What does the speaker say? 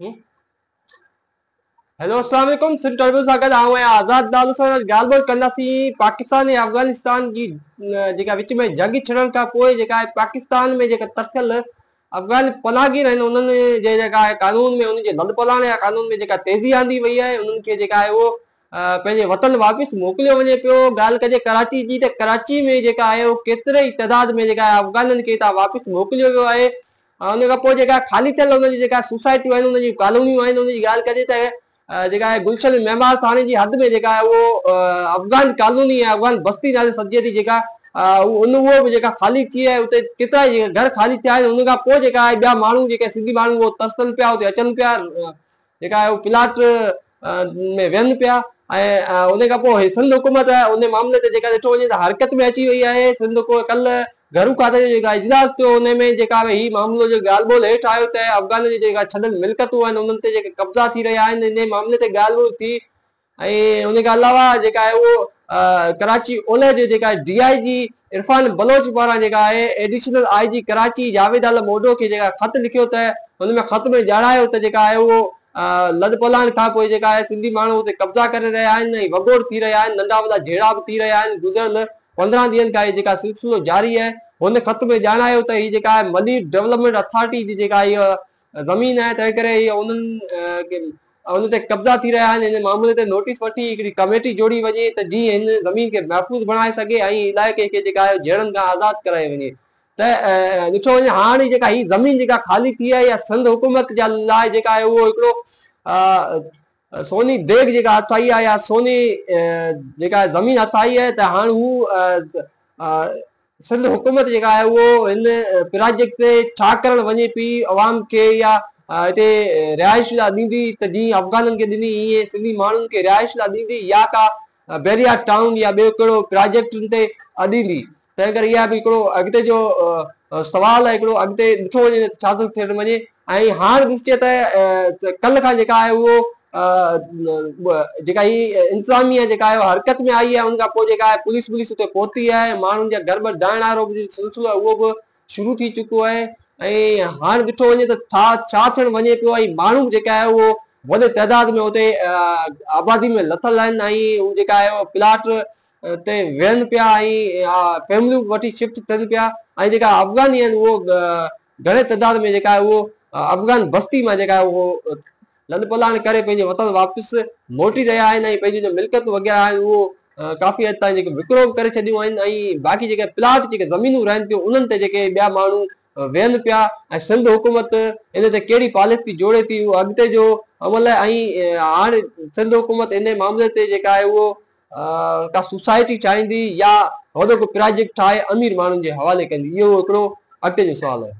Hello اسلام عليڪم Sindh Tribune سان گڏ آئون آهيان آزاد لال سان اڄ ڳالهه ٻولهه ڪنداسين پاڪستان ۽ افغانستان جي جيڪا وچ ۾ جنگ ڇڙڻ کان پوء جيڪا آهي پاڪستان ۾ جيڪا ترسيل افغان پناهگير آهن انهن جي جيڪا آهي قانون ۾ انهن جي لڏپلاڻ جا قانون ۾ جيڪا تيزي آندي وئي آهي انهن کي جيڪا آهي اهو پنهنجي وطن واپس موڪليو وڃي پيو. ڳالهه ڪجي ڪراچي جي ته ڪراچي ۾ جيڪا آهي اهو ڪيتري ئي تعداد ۾ جيڪا آهي افغانن کي هتان واپس موڪليو ويو آهي ان کان پوء جيڪا خالي ٿيل انهن جي جيڪا سوسائٽيون آهن انهن جون ڪالونيون آهن ان جي ڳالهه ڪجي ته جيڪا آهي گلشن معمار ٿاڻي جي حد ۾ جيڪا آهي اهو افغان ڪالوني ۽ افغان بستي نالي سڏجي ٿي جيڪا ان اهو به جيڪا خالي ٿي آهي اتي ڪيترا ئي گهر خالي ٿيا آهن ان کان پوء جيڪا آهي ٻيا ماڻهو جيڪي سنڌي ماڻهو اهو ترسن پيا اتي اچن پيا جيڪا آهي اهو پلاٽ ۾ ويهن پيا ۽ ان کان پوء سنڌ حڪومت ان معاملي تي جيڪا ڏٺو وڃي ته حرڪت ۾ اچي وئي آهي سنڌ ڪلهه گهرو کاتي جو جيڪا اجلاس ٿيو ان ۾ جيڪا هي معاملو جو ڳالهه ٻولهه هيٺ آيو ته افغانن جي جيڪا ڇڏيل ملڪيتون آهن انهن تي جيڪي قبضا ٿي رهيا آهن ان معاملي تي ڳالهه ٻولهه ٿي ۽ ان کان علاوه جيڪا آهي اهو ڪراچي اولهه جي جيڪا ڊي I جي عرفان بلوچ پاران جيڪا آهي additional I G Karachi Javed Alam Odho کي جيڪا خط لکيو ته ان ۾ خط ۾ ڄاڻايو ته جيڪا آهي اهو لڏپلاڻ کان پوء جيڪا آهي سنڌي ماڻهو اتي قبضا ڪري رهيا آهن ۽ وڳوڙ ٿي رهيا آهن ننڍا وڏا جهيڙا به ٿي رهيا آهن گذريل 15 ڏينهن کان هي جيڪا سلسلو جاري آهي هن خط ۾ ڄاڻايو ته هي جيڪا آهي ملير ڊولپمينٽ اٿارٽي جي جيڪا هي زمين آهي تنهن ڪري هي انهن ان تي قبضا ٿي رهيا آهن، ان معاملي تي نوٽيس وٺي هڪڙي ڪميٽي جوڙي وڃي ته جيئن هن زمين کي محفوظ بڻائي سگهي ۽ علائقي کي جيڪا آهي جهيڙن کان آزاد ڪرايو وڃي ته ڏٺو وڃي هاڻ جيڪا هي زمين جيڪا خالي ٿي آهي يا سنڌ حڪومت جا لاء جيڪا آهي اهو هڪڙو سوني ديڳ جيڪا هٿ آئي آهي يا سوني جيڪا زمين هٿ آئي آهي ته هاڻ هو سنڌ حڪومت جيڪا آهي اهو هن پراجيڪٽ تي ڇا ڪرڻ وڃي پئي عوام کي يا هتي رهائش لا ڏيندي ته جيئن افغانن کي ڏني ايئن سنڌي ماڻهن کي رهائش لا ڏيندي يا ڪا بحريا ٽائون يا ٻيو ڪهڙو پراجيڪٽن تي اڏيندي تنهن ڪري اها به هڪڙو اڳتي جو سوال آهي هڪڙو اڳتي ڏٺو وڃي ته ڇا ٿو ٿيڻ وڃي ۽ هاڻ ڏسجي ته ڪلهه کان جيڪا آهي اهو جيڪا هي انتظاميه جيڪا آهي حرڪت ۾ آئي آهي ان کان پوء جيڪا آهي پوليس پوليس اتي پهتي آهي ماڻهن جا گهر ٻر ڊاهڻ وارو به سلسلو آهي اهو به شروع ٿي چڪو آهي ۽ هاڻ ڏٺو وڃي ته ڇا ڇا ٿيڻ وڃي پيو ۽ ماڻهو جيڪا آهي اهو وڏي تعداد ۾ اتي آبادي ۾ لٿل آهن ۽ هو جيڪا آهي پلاٽ تي ويهن پيا ۽ فيمليون وٺي شفٽ ٿين پيا ۽ جيڪا افغاني آهن اهو گهڻي تعداد ۾ جيڪا آهي اهو افغان بستي مان جيڪا آهي اهو لڏپلاڻ ڪري پنهنجي وطن واپس موٽي رهيا آهن ۽ پنهنجون جو ملڪيتون وغيره آهن اهو ڪافي حد تائين جيڪي وڪرو به ڪري ڇڏيون آهن ۽ باقي جيڪي پلاٽ جيڪي زمينون رهن ٿيون انهن تي جيڪي ٻيا ماڻهو ويهن پيا ۽ سنڌ حڪومت ان تي ڪهڙي پاليسي جوڙي ٿي اهو اڳتي جو عمل آهي ۽ هاڻ سنڌ حڪومت ان معاملي تي جيڪا آهي اهو ڪا سوسائٽي ٺاهيندي يا وڏو ڪو پراجيڪٽ ٺاهي امير ماڻهن جي حوالي ڪندي اهو هڪڙو اڳتي جو سوال آهي.